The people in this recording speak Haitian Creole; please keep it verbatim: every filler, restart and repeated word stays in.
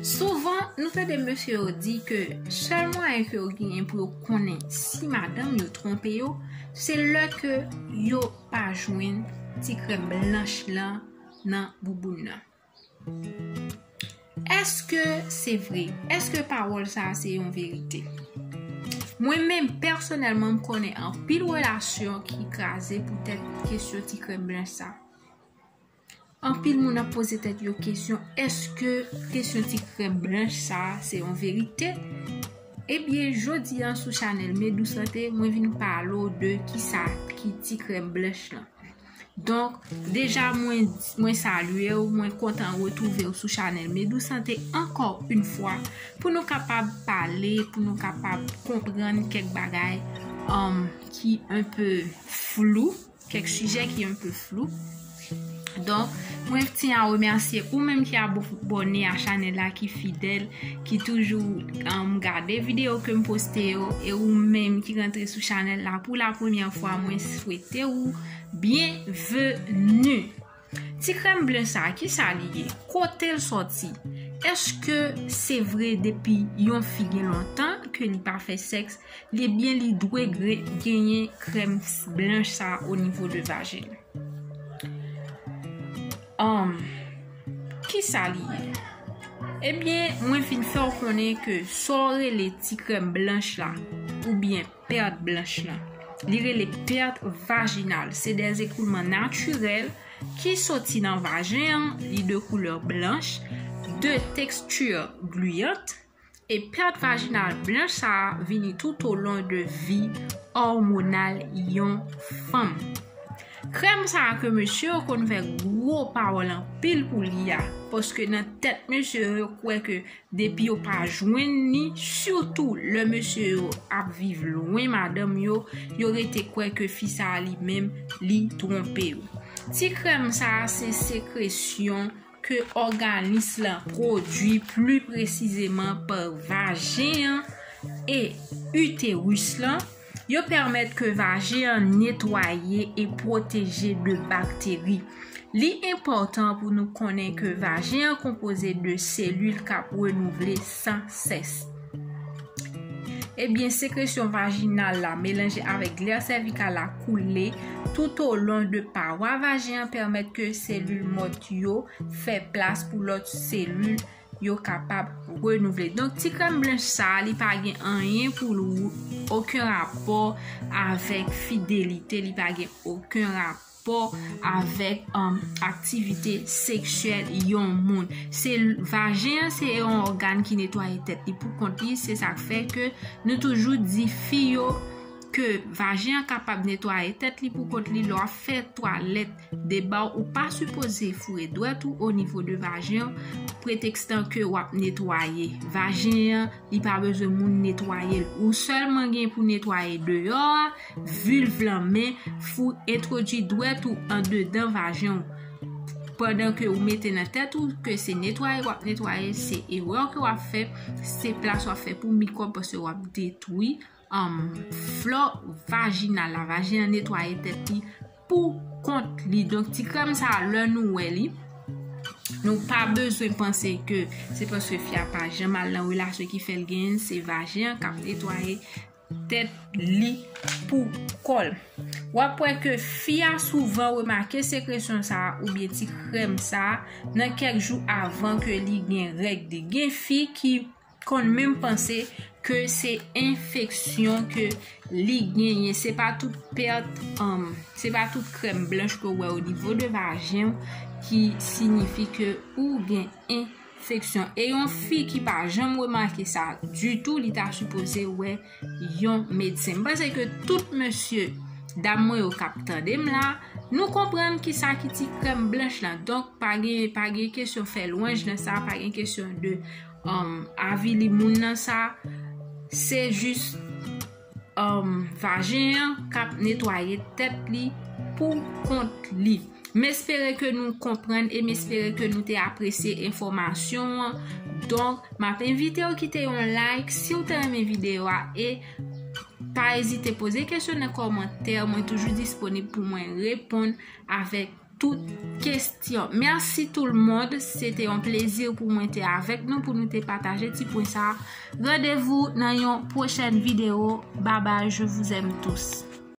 Souvan, nou tande mesye yo di ke sèl mwayen ke yo genyen pou yo konnen si madanm yo twonpe yo, se lè ke yo pa jwenn ti krèm blanch lan nan bouboun nan. Èske se vre? Èske pawòl sa a se yon verite? Mwen menm, pèsonèlman, m konnen anpil relasyon ki kraze poutèt kesyon ti krèm blanch sa. Anpil moun ap poze tèt yo kesyon, èske kesyon ti krèm blanch sa a se yon verite? Ebyen, jodi a sou chanèl Medou Sante, mwen vin pale w de kisa ki ti krèm blanch lan. Donk, deja mwen, mwen salye w, mwen kontan retwouve w sou chanèl Medou Sante ankò yon fwa, pou nou kapab pale, pou nou kapab konprann kèk bagay, um, ki un peu flou, kèk sijè ki un peu flou. Donk, mwen tyen a remèsye ou menm ki abòne a chanèl la, ki fidèl, ki toujou, um, gade videyo ke m poste yo, e ou menm ki rantre sou chanèl la pou la premyè fwa, mwen swete ou byenveni. Ti krèm blanch sa a, kisa li ye? Kote l sòti? Èske se vre depi yon fi gen lontan ke li pa fè sèks, ebyen li dwe gre-, genyen krèm blanch sa a o nivo de vajen? Um, kisa li ye? Ebyen, mwen vin fè w konnen ke sa w rele ti krèm blanch la, oubyen pèt blanch lan, li rele pèt vajinal. Se de ekoulman natirèl ki soti nan vajen an, li de koulè blanch, de teksti gliyant, e pèt vajinal blanch sa a vini tout o lon de vi òmonal yon fanm. Krèm sa a ke mesye yo konn fè gwo pawòl anpil pou li a, paske nan tèt mesye yo, yo kwè ke depi yo pa jwenn li, sitou lè mesye yo ap viv lwen madanm yo, yo rete kwè ke fi sa a li menm, li twonpe yo. Ti krèm sa a se sekresyon ke òganis lan pwodui, pli presizeman pa vajen an e iteris lan. Yo pèmèt ke vajen an netwaye e pwoteje de bakteri. Li enpòtan pou nou konnen ke vajen an konpoze de selil k ap renouvle san sès. Ebyen, sekresyon vajinal la melanje avèk glè sèvikal la koule tout o lon de pawa vajen an, pèmèt ke selil mò yo fè plas pou lòt selil yo kapab renouvle. Donk, ti krèm blanch sa a, li pa gen anyen pou l, okenn rapò avèk fidelite, li pa gen okenn rapò avèk, um, aktivite seksyèl yon moun. Se vajen an, se yon ògàn ki netwaye tèt li pou kont li, se sa k fè ke nou toujou di fi yo ke vajen an kapab netwaye tèt li pou kont li lè w ap fè twalèt de ba w, ou pa sipoze foure dwèt ou o nivo de vajen an, pretekstan ke w ap netwaye. Vajen an, li pa bezwen moun netwaye l. Ou sèlman gen pou netwaye deyò a, vilv lan, men fou entwodui dwèt ou andedan vajen w. Pandan ke ou mete nan tèt ou ke se netwaye w ap netwaye, se erè ke w ap fè, se plas w ap fè pou mikwòb, paske w ap detwi, um, flò vajinal la, vajen an netwaye tèt li pou kont li. Donk, ti krèm sa a, lè nou wè li, nou pa bezwen panse ke se paske fi a pa janm al nan relasyon ki fè l genyen l, se vajen an k ap netwaye tèt li pou kò l. W ap wè ke fi a souvan remake sekresyon sa a oubyen ti krèm sa a nan kèk jou avan ke li gen règ li. Gen fi ki konn menm panse ke se enfeksyon ke li genyen. Se pa tout pèt, um, se pa tout krèm blanch ke w wè o nivo de vajen w ki siyifi ke ou gen enfeksyon. E yon fi ki pa janm remake sa ditou, li ta sipoze wè yon medsen. M panse ke tout mesye, dam mwen yo k ap tande m la, nou konprann kisa ki ti krèm blanch lan. Donk, pa gen, pa gen kesyon fè lwanj nan sa, pa gen kesyon de, um, avili moun nan sa. Se jis, um, vajen an k ap netwaye tèt li pou kont li. M espere ke nou konprann e m espere ke nou te apresye enfòmasyon an. Donk, m ap envite w kite yon like si w te renmen videyo a e pa ezite poze kesyon nan kòmantè. Mwen toujou disponib pou mwen reponn avèk tout kesyon. Mèsi tout le monde. Se te yon plezi pou mwen te avèk nou, pou nou te pataje ti pwen sa. Randevou nan yon pwochèn videyo. Bye bye, je vous aime tous.